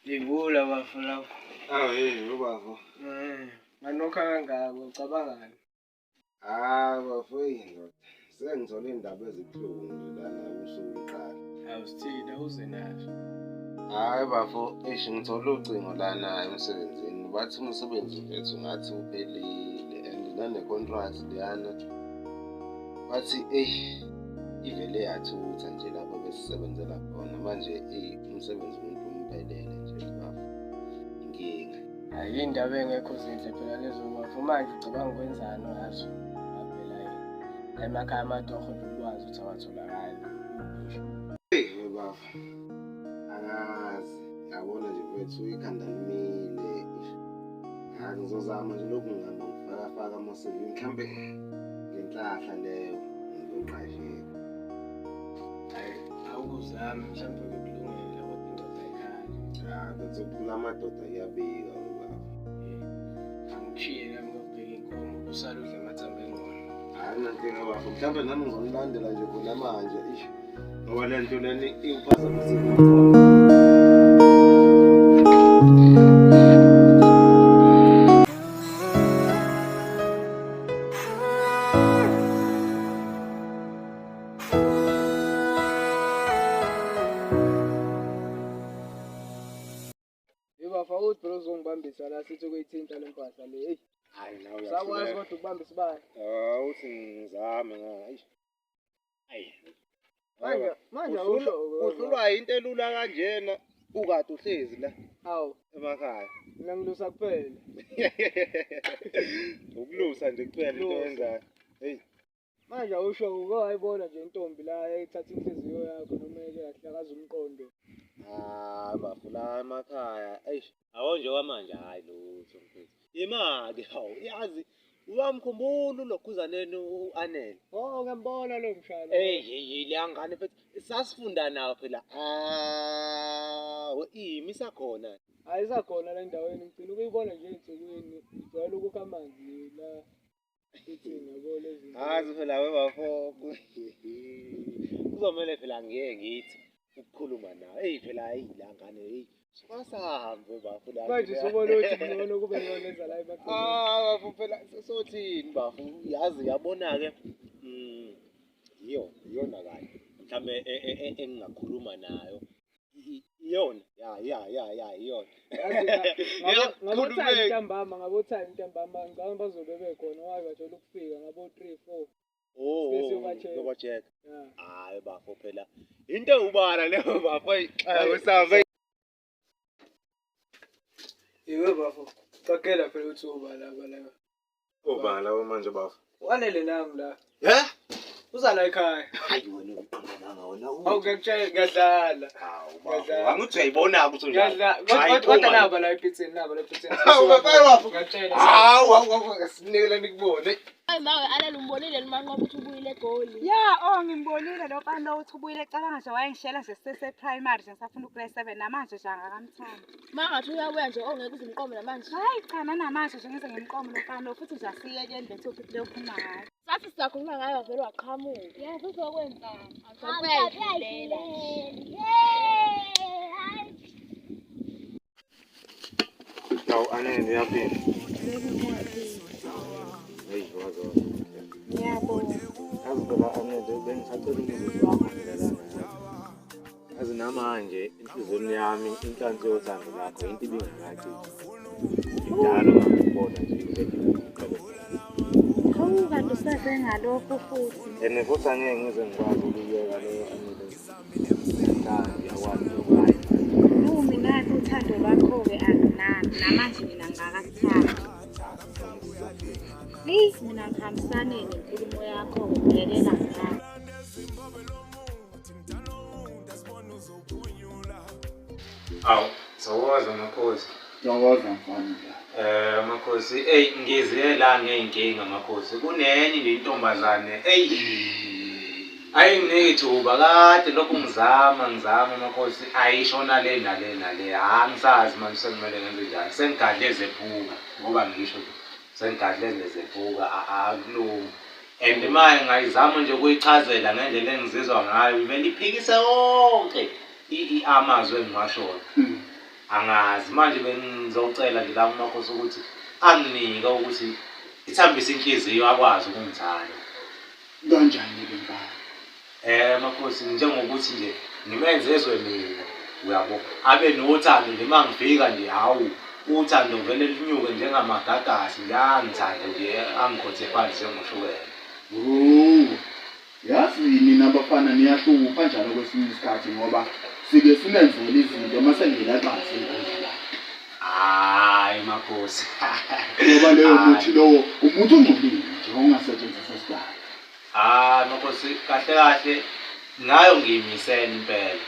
Ngibula bafo lapho. Awu hey ubafo. Nganokha kangaka ucabangani? Hayi bafo indoda. Sengithola indaba ezibuhlungu nje lana usuku luqala. Awusithini uze nazo. Hayi bafo, eish ngithola ucingo lana emsebenzini. Bathi umsebenzi mfethu ngathi uphelile and nane contract leyana. Bathi eish ivele yathutha nje lapho besisebenzela khona. Manje umsebenzi umuntu umphelele nje bafo. Inkinga. Hayi indaba engekho zinhle phela lezo bafo. Manje ucabanga ukwenzani ngazo? Phela emakhaya amatoho nje ukwazi ukuthi awatholakali. Hey bafo. Angazi. Yabona nje mfethu ikhanda limile. Hayi ngizozama nje lokhu ngihamba ngifaka ama-CV mhlambe ngenhlahla leyo ngizoqasheka. Hayi awuzami mhlambe kukulungela kodwa indoda ayikhali. Ah, bese amadoda iyabika baba. Angishiye nami ngiyobheka inkomo usale udla amathambo engqondo. Hayi nankinga bafo, mhlambe nami ngizonilandela nje khona manje ish. Ngoba le nto leni iwuphazamisile umqondo. Bafo awuthi phela uzongibambisa la sithi ukuyithinta le mpahla le. Hey, Hayi nawe usakwazi uyahluleka. kodwa ukubamba isibaya. Awuthi ngizame nga. Eish. Ayi. Manje awusho Uhlulwa into elula kanjena ukade uhlezi la Awu, emakhaya. mina ngilusa kuphela. Ukulusa nje kuphela into Ukulusa. oyenzayo. Hey, Manje awusho uke wayibona nje intombi la ethatha inhliziyo yakho noma eke yahlakaza umqondo. ah bafo la emakhaya. Eish, awu nje kwamanje hayi lutho mfethu. Imali hawu, yazi uyamkhumbula ulokhuzaneni uAnele. Oh, ngiyambona lo mshana. Hey, hey, leya ngane mfethu sasifunda nayo phela. Ah, imi sakhona. Hayi isakhona la endaweni ngigcina ukuyibona nje ey'nsukwini. Ijwayele ukukha amanzi la ithini yabo lezi. Hayi phela we bafo. Kuzomele phela ngiye ngithi ukukhuluma nawe. Hey phela hayi la ngane hey. Sukasahambe bafo la. Manje usubona ukuthi ngcono kube yona eza la emaceleni. Ah bafo phela sothini bafo yazi yabona ke iyo iyona kanye mhlambe engingakhuluma nayo iyona ya iyona. Ngabo time ntambama, ngabo time ntambama ngicabanga bazobe bekhona wabe bajwayele ukufika ngabo 3 4. Oh, Sesiyoba-check. yoba-check. Yeah. Hayi bafo phela into ewubala leyo bafo ayisabe. Iwe bafo, qagela phela ukuthi uba laba la. Ubala labo manje bafo. Wanele nami la. Eh? Uza la ekhaya. Hayi wena uqhubeka wena. Awu ngiyakutshela ngiyadlala. Hawu bafo. Angithi uyayibona ukuthi unjani. Ngiyadlala. Kodwa naba la epitseni, naba la epitseni. Hawu bafo. Ngiyakutshela. Hawu hawu sinikele nikubone. Hayi mawe alele umbonile lumanqoba ukuthi ubuyile eGoli. Ya, oh ngimbonile lo mfana lo uthi ubuyile cabanga nje wayengishela nje sise primary nje ngisafunda ugrade 7 namanje nje angakamthandi. Mangathi uyabuya nje ongeke uze umqome namanje. Hayi cha nanamanje nje ngize ngimqome lo mfana lo futhi nje asiyekeni le topic leyo khuluma ngayo. Sathi sizakhuluma ngayo vele waqhamuka. Ya sizokwenzani? Akuyadlela. Hawu anene uyaphila. Hey wazo. Ngiyabona. Yazi phela anele bengisacela umzuzu wakho phela lana. Yazi namanje enhliziyweni yami inhlansi yothando lakho into ibingakacici. Njalo ngakubona nje into. Hawu kanti usaze ngalokho futhi. And futhi angeke ngize ngikwazi ukuyeka leyo anele. Ngithanda uyakwazi lokho. Oh mina uthando lwakho-ke anginalo namanje mina ngingakakuthandi. Eyi mina ngihambisane nenkulumo yakho ngibhelela ngami. Awu, thokoza makhosi. Thokoza mfana. Makhosi, ey ngize la ngeyinkinga makhosi. Kunenye nje intombazane. Ey. Ayinginiki ithuba kade lokhu ngizama makhosi ayishona le nale nale. Angisazi manje sekumele ngenze njani. Sengigadle zephuka ngoba ngisho nje. Sengigadle zephuka akulungi. And manje ngayizama nje ukuyichazela ngendlela engizizwa ngayo, ivele iphikise wonke amazwi engiwashoyo. Angazi manje bengizocela nje la kumakhosi ukuthi anginike ukuthi ithambise inhliziyo akwazi ukungithanda. Kanjani-ke mfana? Makhosi njengokuthi nje ngimenze ezwe mina uyabo abe nothando nje uma ngifika nje hawu uthando vele lunyuke njengamagagasi nje angithande nje angikhothe phansi njengoshukela. Oh, yazi nina bafana niyahlupha njalo kwesinye isikhathi ngoba sike sinenzele izinto mase nilaxaze inkundla la. Hayi makhosi. Ngoba leyo muthi lowo umuntu ongcolile nje ongasetshenziswa sidala. Hayi makhosi kahle kahle ngayo ngiyimisele impela.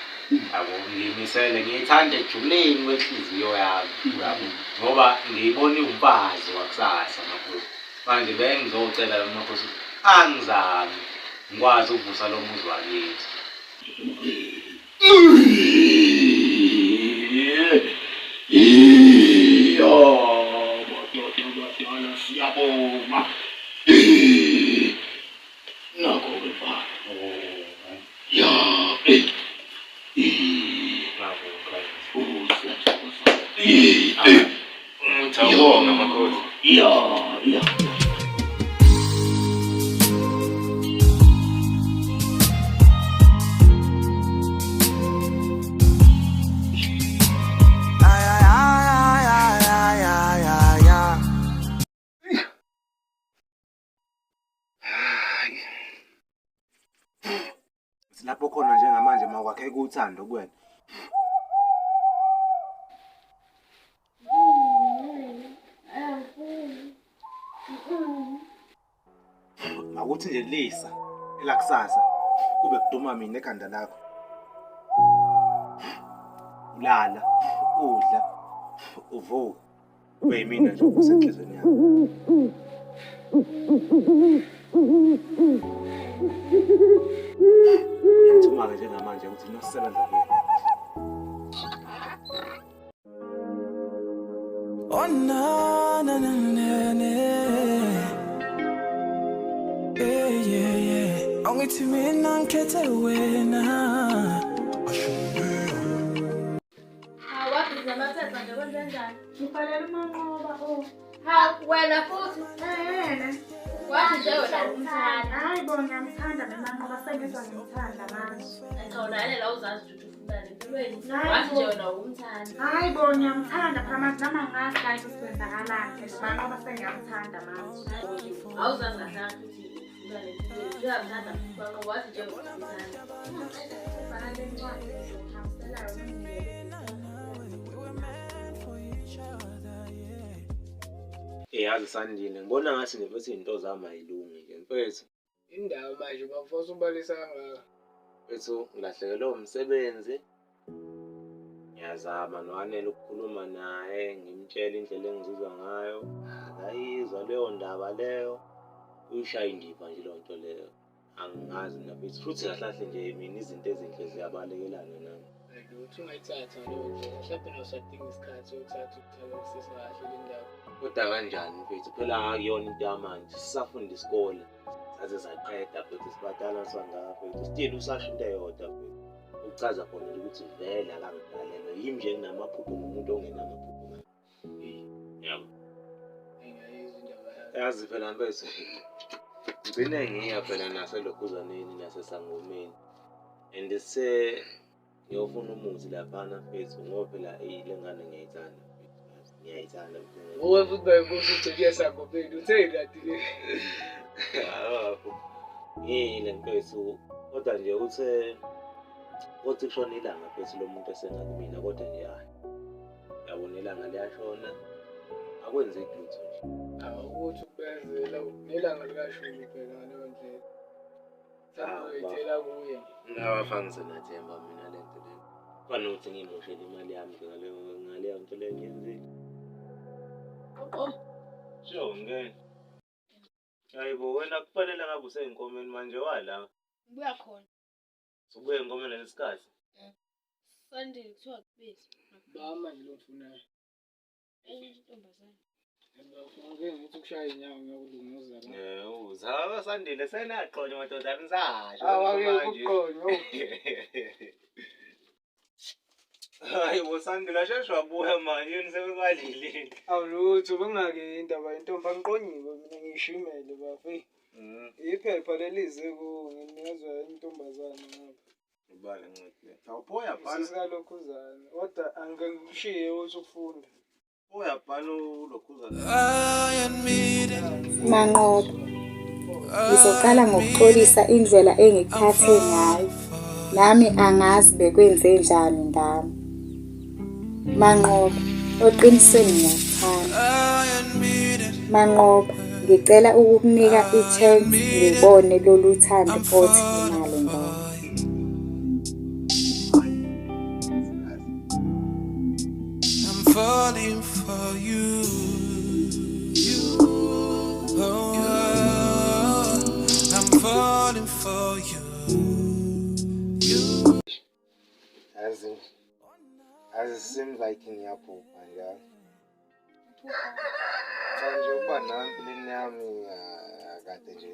Yabo ngiyimisele ngiyithanda ejuleni kwenhliziyo yami uyabo ngoba ngiyibona iwumfazi wakusasa makhosi. Manje bengizocela makhosi angizami ngikwazi ukuvusa lo muzi wakithi. Iyo, madoda abadala siyabonga. Nakho-ke mfana. Ya, eh. Oh, siyathokoza. Ngiyabonga makhosi. Ya, ya. Ay, ay, ay, ay, ay, ay, ay, ay. Silapho khona njengamanje makwakheka uthando kuwena. Makuthi nje lisa elakusasa kube kuduma mina ekhanda lakho. Ulala, udla, uvuka. Kube yimina nje okusenhlizweni yakho. Ngiyathuma-ke njengamanje ukuthi nosebenza kuyena. Oh na na na na na. Yeah yeah yeah. Angithi mina ngikhethe wena. Hawu wabhizi amaphepha nje kwenze njani? Ngibhalela uManqoba oh. Hawu wena futhi. Eh. Wathi nje wena umthanda. Hayi bo ngiyamthanda mina Manqoba sengizwa ngimthanda manje. Cha unalela uzazi ukuthi ufunani empilweni. Hayi Wathi bo. nje wena umthanda. Hayi bo ngiyamthanda phela manje nami angazi kahle ukuthi kwenzakalani. Manqoba sengiyamthanda manje. Awuzazi kahle kahle ukuthi ufunani empilweni. Uyamthanda futhi Manqoba wathi nje wena umthanda. Ungiceda ukubhala le ncwadi ngizokuhambisela yona ngiyele. Yazi Sandile, ngibona ngathi nje mfethu iy'nto zami ayilungi nje mfethu. Indawo manje bakufosa ubalisa kangaka. Mfethu ngilahlekelwe umsebenzi. Ngiyazama nowanele ukukhuluma naye, ngimtshele indlela engizizwa ngayo. Akayizwa leyo ndaba leyo. Uyishaya indiva nje leyo nto leyo. Angazi mina mfethu. Futhi kahle kahle nje mina izinto ezinhle ziyabalekelana nami. Lutho ungayithatha ngaleyo ndlela. Mhlawumbe nawe usadinga isikhathi sokuthatha ukucabangisisa kahle le ndaba. Kodwa kanjani mfethu? Phela akuyona into yamanje. Sisafunda isikole. Saze saqeda mfethu sibadala sangaka mfethu. Still usasho into eyodwa mfethu. Ukuchaza khona nje ukuthi vele akangidalelwe. Yimi nje nginamaphupho ngumuntu ongenamaphupho ngami. Yabo. Ngiyayizwa indaba yakho. Yazi phela mfethu. Ngigcine ngiya phela naselokhuzaneni nasesangomeni. And se ngiyofuna umuthi laphana mfethu ngoba phela eyi le ngane ngiyayithanda mfethu. Ngiyayithanda mfethu. Uwe futhi bayibuza ugcine esangomeni utheni kanti ke? Akho. Ngiyile mfethu kodwa nje uthe kothi kushona ilanga mfethu lo muntu esengakumina kodwa nje hayi. Yabona ilanga liyashona akwenzeki lutho nje. Awu ukuthi ukubenzela nelanga likashumi phela ngaleyo ndlela. Mhlawumbe uyithela kuye nje. Ngawafanga ngisenathemba mina le nto leyo. Fana nokuthi ngiyimoshele imali yami nje ngaleyo nto leyo ngiyenzile. Oh, Sure, ngeke. Hayibo wena kufanele ngabe usey'nkomeni manje wala. ngibuya khona. Usubuye ey'nkomeni lesikhathi. Sandile kuthiwa kubili. Ba manje lo mfunayo. Enye intombazane. Ngeke ngithi ukushaya inyawo ngiyokulunguza la. Uzaba Sandile senaqonywa madoda anisasho. Awu ake ukuqonywa. Hayibo. Hayibo Sandile washeshe wabuya manje yini sebebalile. Awu lutho bengingake indaba yentombi angiqonyiwe mina ngiyishimele bafo. Eyi iphepha lelize ku nginikezwa intombazane ngapha. Ubale ncwadi le. Awuphoya bhala. Usisi kalokhuzana kodwa angike ngikushiye uthi ukufunda. Phoya bhala ulokhuzana. I admit it. Manqoba, ngizoqala ngokuxolisa indlela engikuphathe ngayo. Nami angazi bekwenzenjani ngami. Manqoba, oqinisweni ngiyakuthanda. I admit it. Manqoba, ngicela ukukunika i-chance ngibone lolu thando othi unalo ngami. I'm falling for you. Oh, I'm falling for you. Yazi yazi seems like ngiyaphupha njalo. Cha nje ukuba nawe empilweni yami ah, kade nje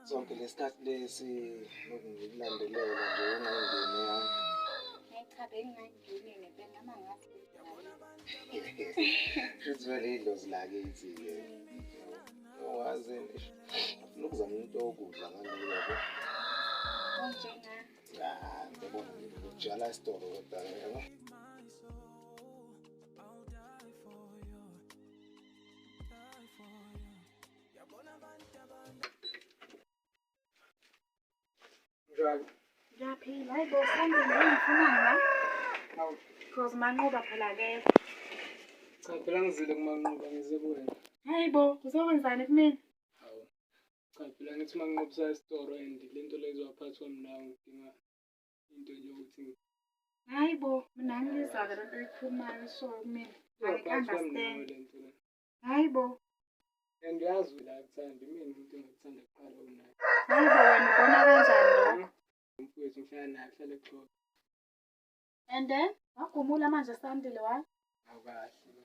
sonke lesikhathi lesi lokhu ngikulandelela nje ungayingeni yami. Cha bengingayingeni ngempela noma ngathi Shuthi vele idlozi lakithi-ke. Wazi ngifuna ukuzama into yokudla ngale yabo. Onjengani? Ah, ngiyabona nje ngijala esitolo kodwa yabo. Njani? Ngiyaphila. Hayi bo Sandile ngifunani la? Hawu. Because Manqoba phela akekho. Cha phela ngizile kuManqoba ngize kuwena. Hayi bo, uzokwenzani kumina? Hawu. Cha phela ngithi uManqoba usaya esitoro and le nto le izowaphathwa mina ngidinga into nje yokuthi Hayi bo, mina angiyizwa-ke lento oyikhulumayo ushoyo kumina. izowaphathwa mina Angi-understand. le nto le. Hayi bo. And uyazi la kuthanda imina umuntu engakuthanda kuqala unaye. Hayi bo, wena ubona kanjani lokho? Mfowethu ngihlala naye kuhlale kuxoxa. And then wagumula manje Sandile wayi. Awukahle.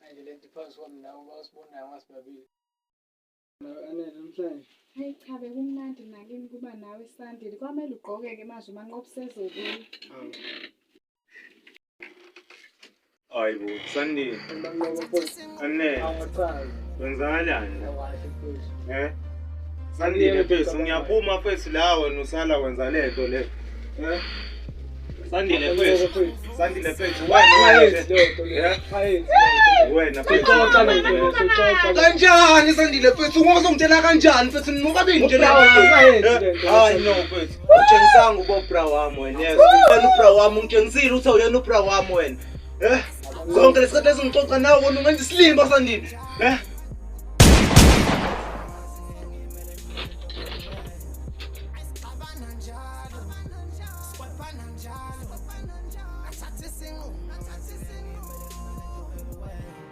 Manje le nto iphansi kwami nawe uba usibonayo ngasibabili. Anele namhlanje. Hayi cha bekumnandi nakimi kuba nawe Sandile. Kwamele ugqoke-ke manje uManqoba usezobuya. Hayibo Sandile. Manqoba mfowethu. Anele. Awuchazi. Kwenzakalani? Awukahle mfowethu. Eh? Sandile mfethu ngiyaphuma mfethu la wena usala wenza lento le. Eh? Sandile mfethu. Sandile mfethu wena Ayenzi leyo nto leyo. Eh? Ayenzi leyo nto. Wena mfethu. Uxoxa le nto leyo, uxoxa le. Kanjani Sandile mfethu ungazongitshela kanjani mfethu nobabili nje la. Ayenzi le nto. Hayi no mfethu. Utshengisanga uba ubra wami wena. Yes. Wena ubra wami ungitshengisile ukuthi awuyena ubra wami wena. Eh? Zonke lesikhathi esingixoxa nawe wena ungenza isilima Sandile. Eh?